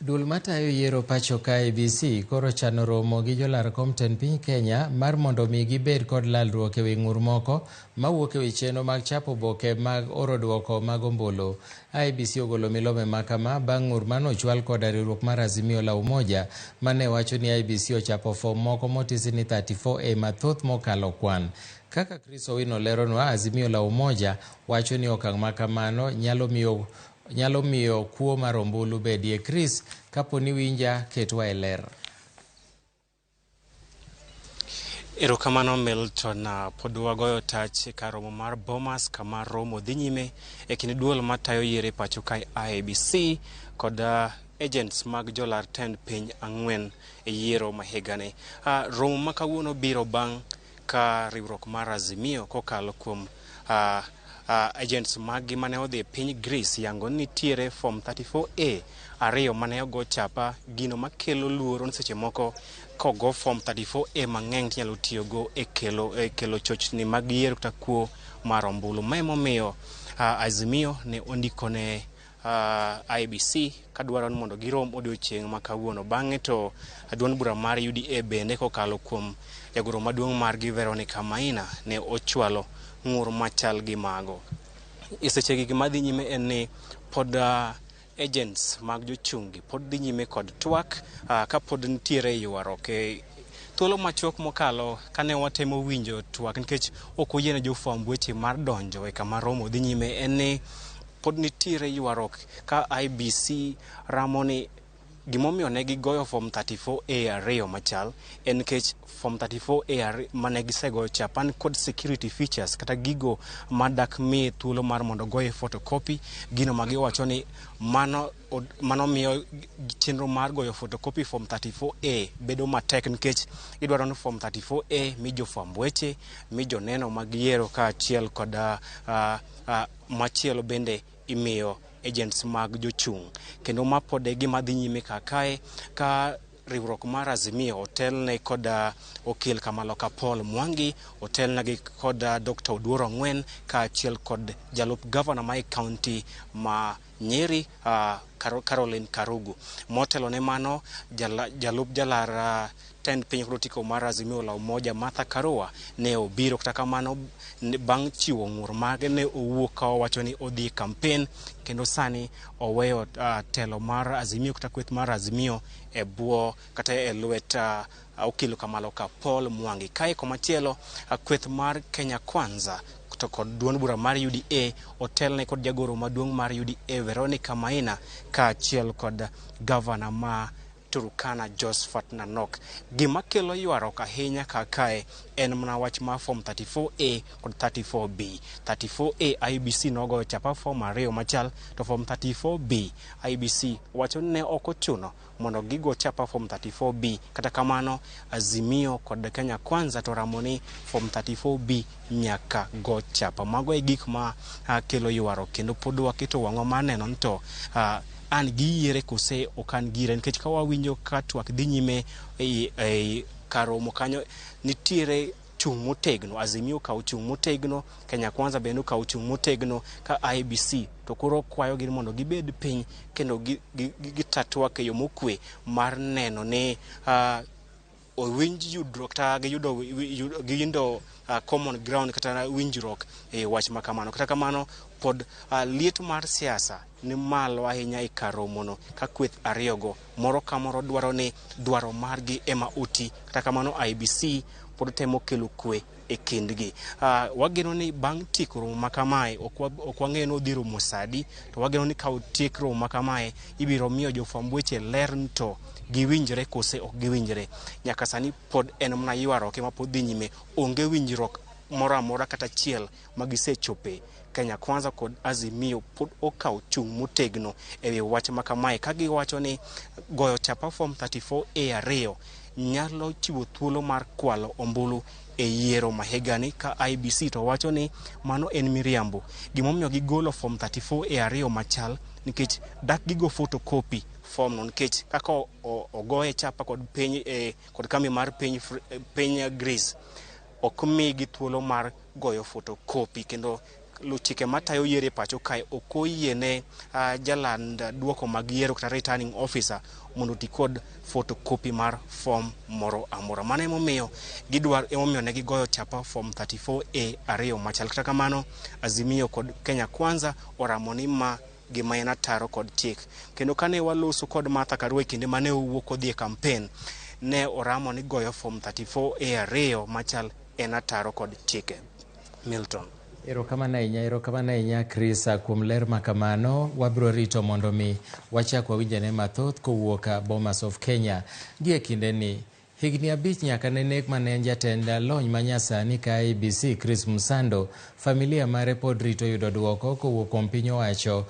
Duol matayo yiero pacho ka IEBC koro chano romo gi jolar kom tend piny Kenya mar mondo mi gibed kod lalruok ewi ng'ur moko mawuok ewi chenro mag chapo oboke mag oro duoko mag ombulu. IEBC ogolo milome ma kama bang' ng'ur mane ochwal koda riwruok mar Azimio la Umoja mane wacho ni IEBC ochapo fom moko motisi ni 34A mathoth mokalo kwan. Kaka Chris Owino leronwa, Azimio la Umoja wacho ni okang' ma kamano nyalo miyo nyalo miyo kuo mar ombulu bedie. Chris, kapo ni winja, ketwa e ler. Erokamano Milton, pod wagoyo tach e kar romo mar Bomas kama romo dhi nyime e kind duol matayo yiero e pacho kae IEBC kod agents mag jolar tend piny ang'wen e yiero ma higani. Romo ma kawuono biro bang' ka riwruok mar Azimio kokalo kuom agents maggi mane odhi e piny Greece yango ni nitiere form 34A ariyo mane ogo chapa, gino makelo luoro ni seche moko kogo form 34A mang'eny tinyalo tiyogo e kelo chochni mag yiero kata kuo mar ombulu. Ma emomiyo Azimio ne ondiko ne IEBC kadwaro ni mondo girom odiochieng' ma kawuono. Bang'e to duond bura mar UDA bende kokalo kuom jagoro maduong' margi Veronica Maina ne ochwalo ng'ur machal gi mago. E sechegi gima dhi nyime en ni pod agents mag jochung' pod dhi nyime kod twak kapod nitiere ywaruok. E thuolo machuok mokalo kane watemo winjo twak nikech ok oyiene jofwamb weche mar donjo e kama romo dhi nyime en ni pod nitiere ywaruok ka IEBC ramo ni gimomiyo ne gigoyo form 34A ariyo machal en nikech form 34A mane gisegoyo cha pan kod security features kata gigo madak mi thuolo mar mondo goye photocopy. Gino ma giwacho ni mano miyo chenro mar goyo photocopy form 34A bedo matek nikech idwaro ni form 34A mi jofwamb weche, mi joneno mag yiero kaachiel kod machielo bende imiyo agents mag jochung'. Kendo ma pod e gima dhi nyime kar kae ka riwruok mar Azimio otelne kod okil Kamaloka Paul Mwangi, otelnegi kod Dr. Oduor Ong'wen kaachiel kod jalup gavana ma e kaunti ma Nyeri, Caroline Karugu. Motelo ne mano, jalup jalar tend piny kod otiko mar Azimio la Umoja Martha Karua ne obiro. Kata kamano, bang' chiwo ng'ur mage ne owuok ka owacho ni odhi e kampen kendo sani oweyo telo mar Azimio kata kweth mar Azimio e bwo kata e lwet okil Kamaloka Paul Mwangi. Kae komachielo, kweth mar Kenya Kwanza to kod duond bura mar UDA otelne kod jagoro maduong' mar UDA Veronica Maina kaachiel kod gavana ma Turkana Josephat Nanok. Gima kelo ywaruok ahinya kar kae en mana wach mar form 34A kod 34B. 34A IEBC nogoyo chapa form ariyo machal, to form 34B IEBC wacho ni ne ok ochuno mondo gigo chapa form 34B. Kata kamano, Azimio kod Kenya Kwanza to ramo ni form 34B nyaka go chapa. Mago e gik ma kelo ywaruok kendo pod waketo wang'wa mar neno ni to an giyiere kose ok an giyiere, nikech ka wawinjo ka twak dhi nyime e kar romo kanyo, nitiere chung' motegno. Azimio okawo chung' motegno, Kenya Kwanza bende okawo chung' motegno, ka IEBC to koro kwayogi ni mondo gibed piny kendo gita twak e yo mokwe mar neno ni owinj yudruok kata giyudo common ground kata winjruok e wach ma kamano. Kata kamano, pod liet mar siasa ni malo ahinya e kar romono ka kweth ariyogo moro ka moro dwaro ni dwaro margi ema oti. Kata kamano, IEBC pod temo kelo kwe e kindgi. Wageno ni bang' tieko romo ma kamae, ok wang'eyo ni odhi romo sadi, to wageno ni ka otiek romo ma kamae, ibiro miyo jofwamb weche ler ni to giwinjre kose ok giwinjre. Nyaka sani pod en mana ywaruok ema pod dhi nyime, onge winjruok moro amora kata achiel ma gisechope. Kenya Kwanza kod Azimio pod okawo chung' motegno e wi wach ma kamae ka giwacho ni goyo chapa form 34A ariyo nyalo chiwo thuolo mar kwalo ombulu e yiero ma higani, ka IEBC to wacho ni mano en miriambo. Gimomiyo gigolo form 34A ariyo machal nikech dak gigo photocopy form no, nikech kaka ogoye chapa kod piny kod kambi mar piny Greece ok migi thuolo mar goyo photocopy kendo. Lu chike matayo yiero e pacho kae ok oyiene jaland duoko mag yiero kata returning officer mondo oti kod photocopy mar form moro amora. Mano emomiyo gidwar emomiyo ne gigoyo chapa form 34A ariyo machal. Kata kamano Azimio kod Kenya Kwanza oramo ni ma gima en ataro kod chik. Kendo kane waloso kod Martha Karua e kinde mane owuok odhi e campaign, ne oramo ni goyo form 34A ariyo machal en ataro kod chike. Milton. Erokamano ahinya, erokamano ahinya Chris kuom ler ma kamano. Wabiro rito mondo mi wachak wawinjane mathoth kowuok Bomas of Kenya. Gie kindeni, higni 5 nyaka ne nek mane en jatend lony manyasani ka IEBC Chris Msando, familia mare pod rito yudo duoko kowuok kuom piny owacho.